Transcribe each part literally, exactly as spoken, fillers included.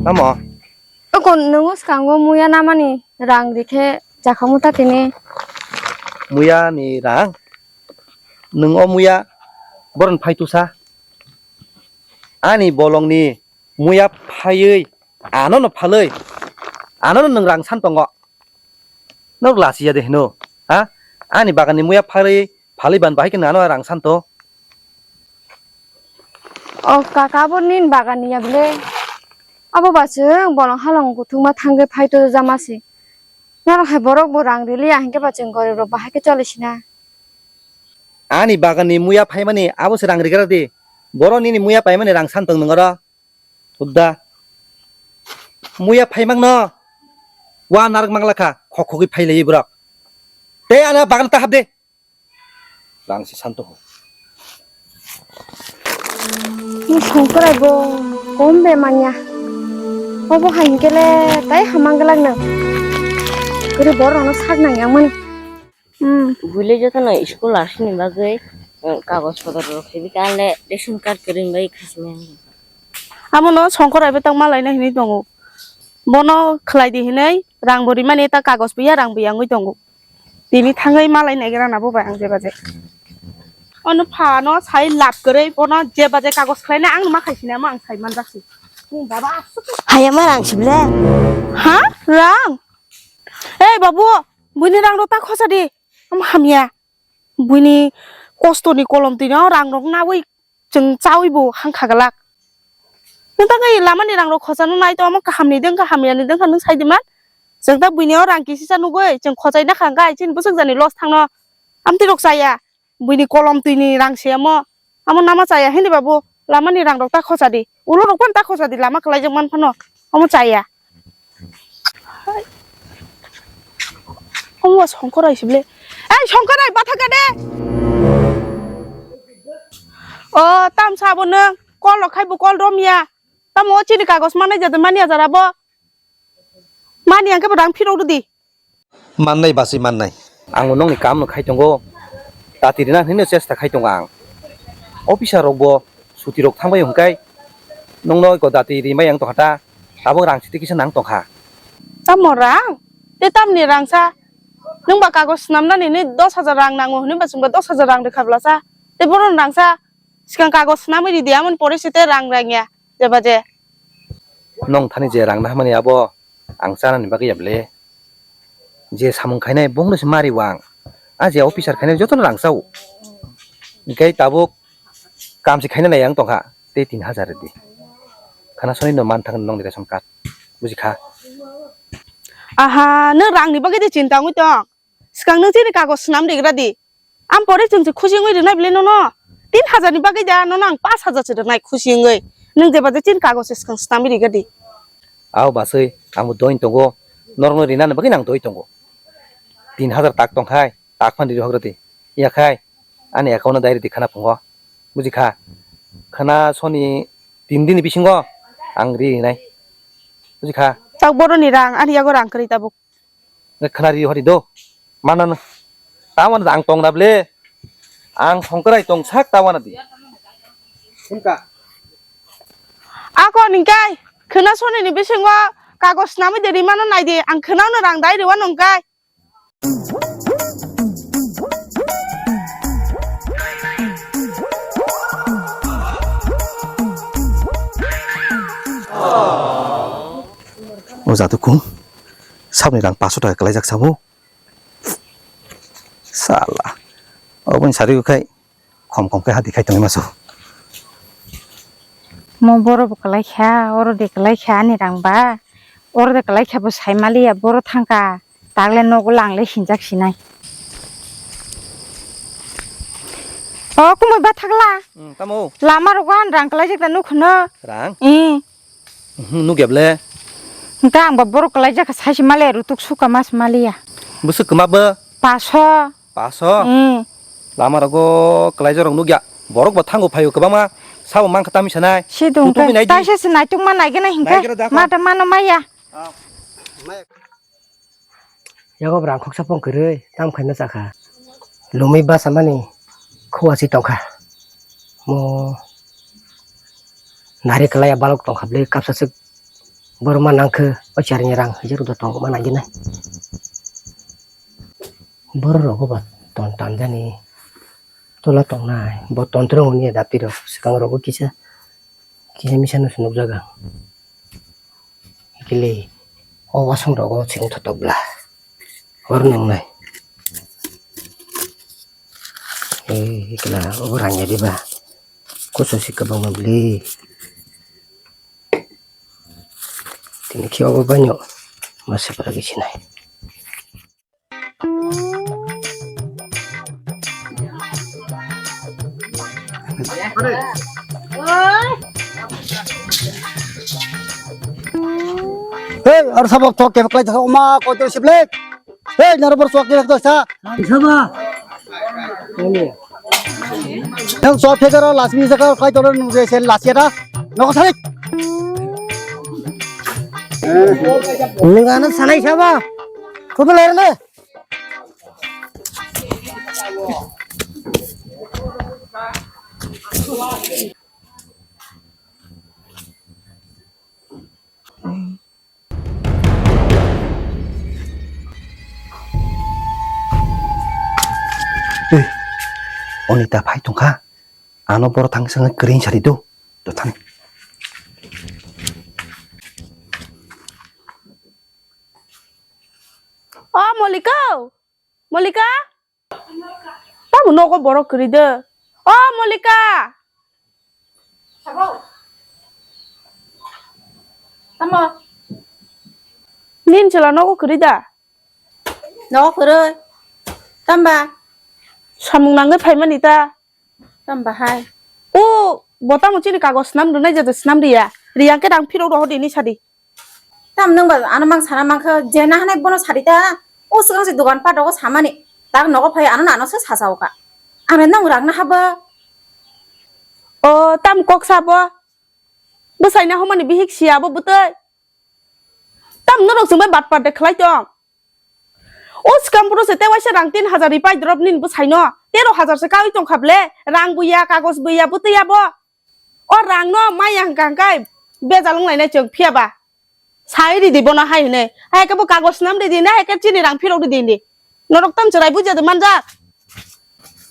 Tamo? Oko nwngo swkango muya namani rang rikhe jakhamu ta tini. Muya ni rang? Nwng o muya boron phai tusa. Ani bolongni muya phaiwi anono phalwi, anono nwng rang san tongo. Norok lachija de hino, ha? Ani baganni muya phalwi, phalwi ban bahai khe nano rang santo. O kaka, abo nini baganni ya bile? Abo ba chwng bolong halong kuthukma thangwi phaito jama se. Norok hai borok bo rang rili ya hinkhe ba chwng gorib rok bahai khe choli sina. Ani baganni muya phaimani abo se rang rigra di. Borok nini muya paimani rang san tong nung oro. Hukda. Muya phai mangno. Wa narwk mangla kha, khok khogwi phai laiwi borok. Tei ano bagan ta hap de. Rang se santo ho. Ni songkrai bo kom be manya. Obo hai hinkhe le tai hamang glak nang. Kuri borok no sak nang yang mani. Hmm. Buile jotono school asini bagwi, eh, kagoj podor rok sibika le ration card kwrwi bai khasmani. Amo no songkor bai tang malai na hinwi tongo. Bono khlai di hinwi rang bo rimani ta kagoj bo ya rang bo yangwi tongo. Tini thangwi malai naigra na bo bai ang je baje. Ono pha no sai lab kwrwi bono je baje kagoj khlai na ang ma khai sina mo ang sai man jak si. Ni baba asuk. Hayama rang sible. Ha? Rang? Ei babu, buini rang rok ta khosa di. Am hamya. Buini kosto ni kolom twi no rang rok nawi chwng chawi bo hangkha glak. Nwng ta kai lama ni rang rok khosa no nai to, omo kaham ni dengkha hamya ni dengkha nwng sai di man. Chwng ta buini o rang kisisa nugwi chwng khochai na kha hwnkhe chini bwswk jani loss thang no. Amtwi rok chaya. Buini kolom twi ni rang se amo. Amo nama chaya hindi babu. Lama ni rang rok ta khosa di. Ulo rok phan ta khosa di. Lama kwlai jak man phano. Amo chaya. Hai. Amo songkor ai sible. Ei songkor ai batha ka de. O tamsa abo nwng. Kol rok khai bo kol romya. Tamo chini kagos manai jadu mani ajar abo. Mani ang khe bo rang phirok rw di. Mannai basi mannai. Ang nokni kaam no khai tongo. Dati rina hinwi chesta khai tongo ang. Officer rok bo suti rok thangbai hwnkhe nokno eko dati rimai ang tongkha ta. Tabuk rang siti kisa nang tongkha. Tamo rang? Te tamni rang sa? Nwng ba kagoj swnamnani ni dos hajar rang nango hwnwi ba chwng ba dos hajar rang rwkha bwla sa. Te bono rang sa? Swkang kagoj swnamwi ridi, amoni pore se te rang rang ya. Jeba je. Nong thani je rang nahmani abo ang chanani bagwi ya ble. Je samung khainai bongno se mari wang. A je officer khainai jotono rang chao. Hingke tabuk kaam se khaina nai ang tongkha. Tei tin hajar ridi. Khana soni no man thang nongni ration card. Buji kha. Aha, nwng rangni bagwi de chinta wngwi tong. Swkang nwng chini kagoj swnam rigra di. Am pore chwng se khusi wngwi rwnai bwle nono. Tin hajar ni bagwi da nono ang pash hajar se rwnai khusi wngwi. Nwng jeba je chini kagoj se swkang swnamwi riga di. Aw baswi, ang bo doi tongo. Norokno rinani bagwi nang doi tongo. Tin hajar tak tongkhai, tak phan riri hogra di. Yakhai, ani account no dai ridi khana phungo. Buji kha? Khana soni tin dini bisingo ang ri rinai. Buji kha? Tak boroni rang, ani yago rang kwrwi tabuk. Nge khna ri hori do. Mana na. Tawana ang tong na ble. Ang songkrai tong sak tawana di. Sungka. Ako ningkai. Khna soni ni bisingo kagos nami de rimano nai di. Ang khna no rang dai riwa nongkai. O jatu kung. Sabni rang paso taka kwlaijak sabo. Sala. Oboni sari ukhai. Khom khom khe hadi khai tongwi maso. Mo boro bo kwlai kha, oro de kwlai kha ani rang ba. Oro de kwlai kha bo sai maliya boro thangka. Tagle nogo lang le hinjak sinai. O kumui ba thagla. Hmm, tamo. Lama rogo an rang kwlai jak ta nukhono. Rang? Eh. Mhm, nukya ble? Hingke ang ba borok kwlai jak kha, saisi maliya, rutuk suka mas maliya. Bwswk kwma bo? Paso. Paso? Hmm. Lama rogo kwlai jorok nukya. Borok bo thango phaio kwbangma, sabo mankha tamni sanai. Si dong. Kutuk nai di. Taisa se naituk ma nai gana hingke. Nai gana da kho. Mata mano maya. Ah. Yago bwrang khoksa pong kwrwi tam khaina chakha. Lumui basa mani khua si tongkha. Mo nari kwlaiya balok tongkha bwlwi kapsa swk Borok ma nangkhe o charni rang hajar da tongo ma nangkhe nai. Borok rogo ba ton tanjani tola tongnai bo ton twrwngmani adapti rok swkang rogo kisa kisa misa no se nukjago ang. Kile o wasung rogo se wngthotok bla hor nungnai. Ei kla obo rangya diba kusu si kwbangma bli. Tini khe obo baino masa pora gwi sinai. Hey, ar sabok thok kebek lai thok ma ko to siblek. Hey, naro bor swak ni sa. Saba. Nang swak phegaro lasmi saka khai toro nung je sen lasia da. Noko thalik. Nung ano sanai saba. Kubu lerne. Ei, Onita phai tongkha. Ano boro thang sanga kwrwi sari do. Do thani. O Molika! Molika! Tamo nogo borok kwrwi de. O Molika! Sabo. Tamo. Nin chwla nogo kwrwi da? Nogo kwrwi. Tamba. Samung nangwi phaimani ta. Tamba hai. O, bo tamo chini kagoj swnam rwnai jado swnam riya. Riya khe rang phirok rohor di hinwi sadi. Tam nwng ba ano mang sana mang kha je na hanai bono sadi ta. O swkang se dogan pat rogo samani. Tak nogo phai ano nano se sasaoka. Ano nwng rang na habo. O tam kok sabo. Bwsai na homani bihik siya bo bwtwi. Tam norok chwng bai bat pat de khlai tong. O swkang phuru se tewaisa rang tin hajar ripai drop nin bwsai no. Tero hajar se kaui tong kha ble. Rang buya, kagoj buya, bwtwi ya bo. O rang no maya hwnkha hwnkhe bejal wng lainai chwng phiya ba. Sai ridi bono hai hwnwi. Hai khe bo kagoj swnam ridi na, hai khe chini rang phirok ridi hindi. Norok tam chwrai buja de manjak.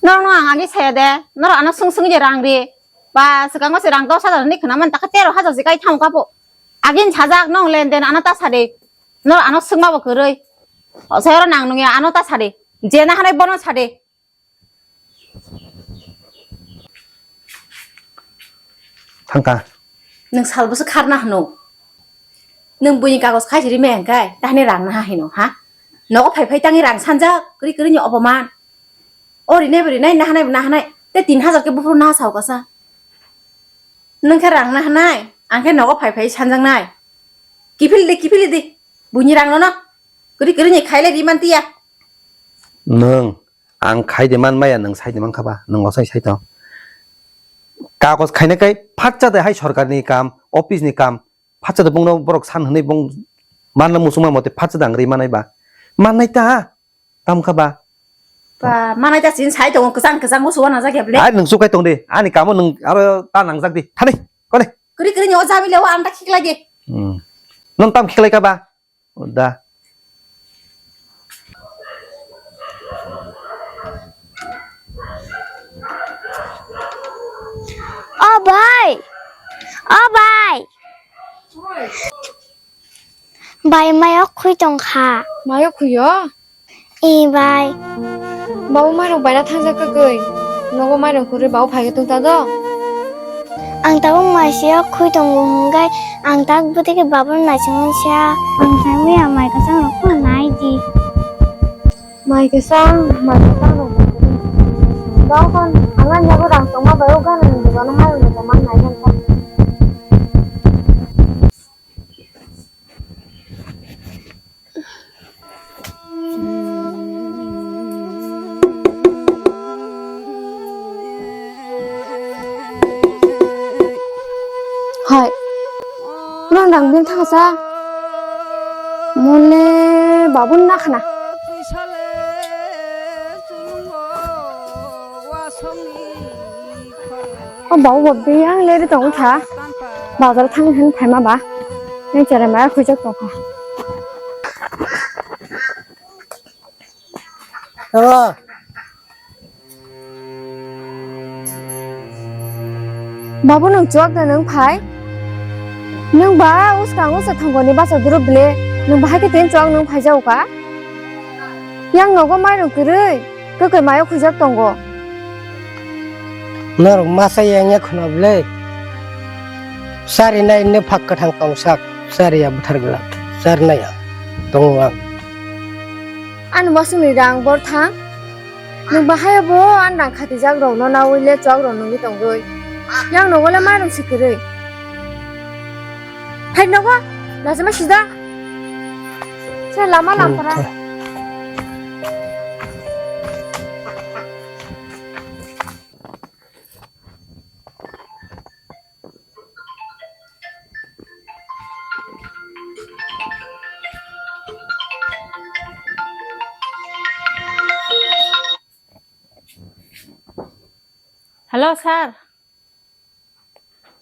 Norok no ang agi saya de, norok ano swng swng je rang ri. Ba swkango se rang dos hajar ni khna man ta khe tero hajar se kai thang ka bo. Agin sajak nong len den ano ta sadi. Norok ano swngma bo kwrwi. O sai oro nang nung ya ano ta sadi. Je na hanai bono sadi. Thangka. Nwng salbwswk kharna hwno? Nwng buini kagoj khai siri meng kai, tahini rang naha hino, ha? Nogo phai phai tangwi rang sanjak, kwrwi kwrwi ni opoman. O rinai bo rinai, nahanai bo nahanai. Tei tin hajar khe buphuru naha sao kasa. Nwng khe rang nahanai, ang khe nogo phai phai sanjaknai. Kiphil di, kiphil di. Buini rang nono. Kwrwi kwrwi ni khailai ri man tiya. Nwng Ang khai de man maya, nwng sai de man kha ba, nwng osai sai tong. Kagoj khaina kai phatsa de hai sorkar ni kam, office ni kam, phatsa de bungno borok san hwnwi bung manna muchungma mote phatsa de ang ri manai ba. Mannai ta, tam kha ba. Ba, manai ta sin sai tongo, kwchang kwchang o suwa na jagya ble. Ai, nwng sukai tong de, ani kamo nwng aro ta nangjak di, thani, kone. Kwrwi kwrwi ni o jami le o anda khiklai de. Hmm. Nwng tam khiklai kha ba? O da. O bai. O bai. Bai, mayo khui tong kha. Mayo khuyo? Ee, bai. Babu mairok baira thangjak kwkwi. Nogo mairok kwrwi babu phaikhe tong ta do? Ang tabuk maisio khui tongo hwnkhe ang tak bwtwi khe babu naisingwi sa. Ang saimaya mai kwchang rok phano nai di. Mai kwchang, mai kwchang rok. Dokhon ang ani yago rang tongma bai o ganani dogano mairok rok man nai khe. Hai, nang dang bin thangsa. Mole babun na khana. O babu bo biyang leri tong kha. Bazar thang hin phaima ba. Nini cherai maya khujak tongkha. Hello. Babu, nwng chuak da nwng phai? Nwng ba uskang usa thangoni basa duru ble, nwng bahai khe tini chuak nwng phai jao ka? Yang nogo mairung kwrwi, kwkwi mayo khujak tongo. Norok masa yang ya khuna ble. Sari nai ne phak kathang tongsak, sari ya buthar glak, sari nai ya tongo ang. Ani wasungni rang bor thang. Nwng bahai bo ani rang khatijak rok no nawi le chuak rok nungwi tongwi. Yang nogo le mairung si kwrwi. Hai nogo, najama sida. Se lama lam para. Hello, sir.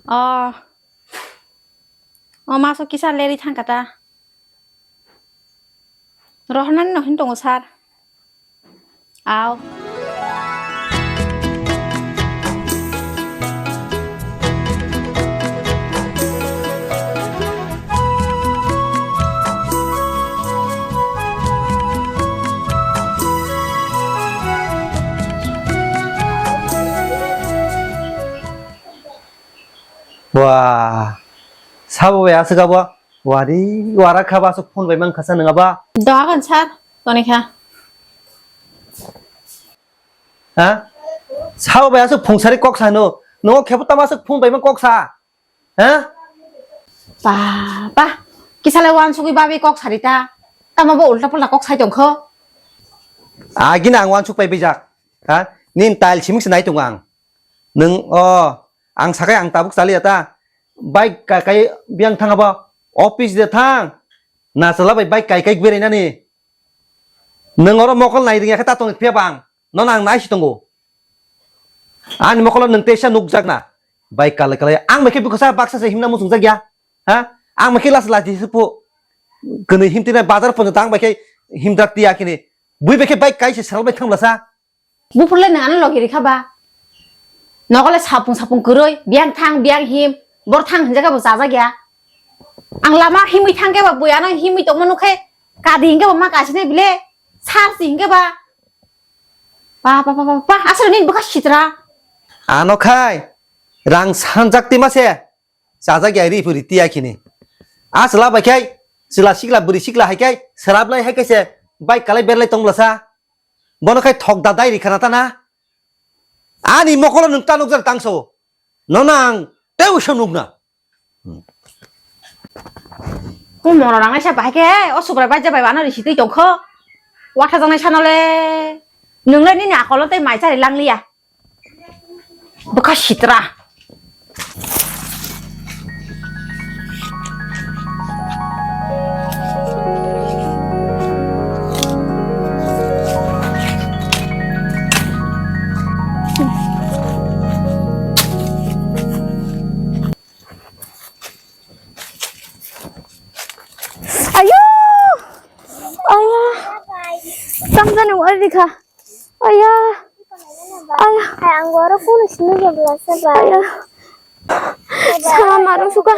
Oh. Oh, maso kisa leri thangkata. Rohornani no hin tongo, sir. Aw. Wah, sabo bai aswk abo. Wari, wara kha ba aswk phone bai man khasa nwng aba. Dogan sir, toni kha. Ha? Sabo bai aswk phung sari kok sa no. Nongo khebu tamo aswk phone bai man kok sa. Ha? Ba, ba. Kisale wansugwi babi kok sari ta. Tamo bo ulta pulta kok sai tongkho. Agina ang wansuk pai bijak. Ha? Nin tail simik se nai tongo ang. Nwng o, ang sakai ang tabuk chaliya ta. Bike ka-, kai biyang thang abo. Office de thang. Nachwla bai bike kai kai berai nani. Nwng oro mokol nai rwngya khe ta tongwi phiya bang. Nono ang nai si tongo. Ani mokolo nwng teisa nukjak na. Bike kalai kalai. Ang bai khe bwkha sa baksa se himna muchungjak ya. Ha? Ang bai khe las laji se phu. Kwnwi himtina bazar pon ta ang bai khe himdrak tiya kini. Bui bai khe bike kai se sal bai thang bwla sa. Buphurle nwng ano logi rikha ba? Nogole sapung sapung kwrwi, biyang thang, biyang him, bor thang hinjakhe bo chajak ya. Ang lama himwi thangkhe ba bui ano himwi tongma nukhe, kadi hinkhe bo ma kasinai bile, sarsi hinkhe ba. Ba, ba, ba, ba, ba, aswk nini bwkha sitra. Ano khai, rang sanjak tima se. Chajak ya ri phuri tiya khini. A chwla bai khai, chwla sikla bwrwi sikla hai khai, swrap lai hai khai se bike kalai berlai tong bwlasa. Bono khai thok da dai ri khana ta na. Ani mokolo nwng ta nukjak tangso. Nono ang tei uiso nukna. Kung moro nang sa bai khe, o subrai bai jabai ano ri sitwi tongkho. Watha janai sanole. Nwngle nini akolo tei mai chari langliya. Bwkha sitra. Ayo! Aya! Tamjani wari kha. Aya! Aya! Hai, ang oro kuno sini jebla sa ba. Aya! Sama marung suka.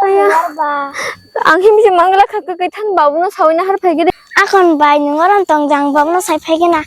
Aya! Ang himsi mangla kha, kwkwi than babuno sawi na har phai gede. Akhon bai nung oro tong jang babuno sai phai gena.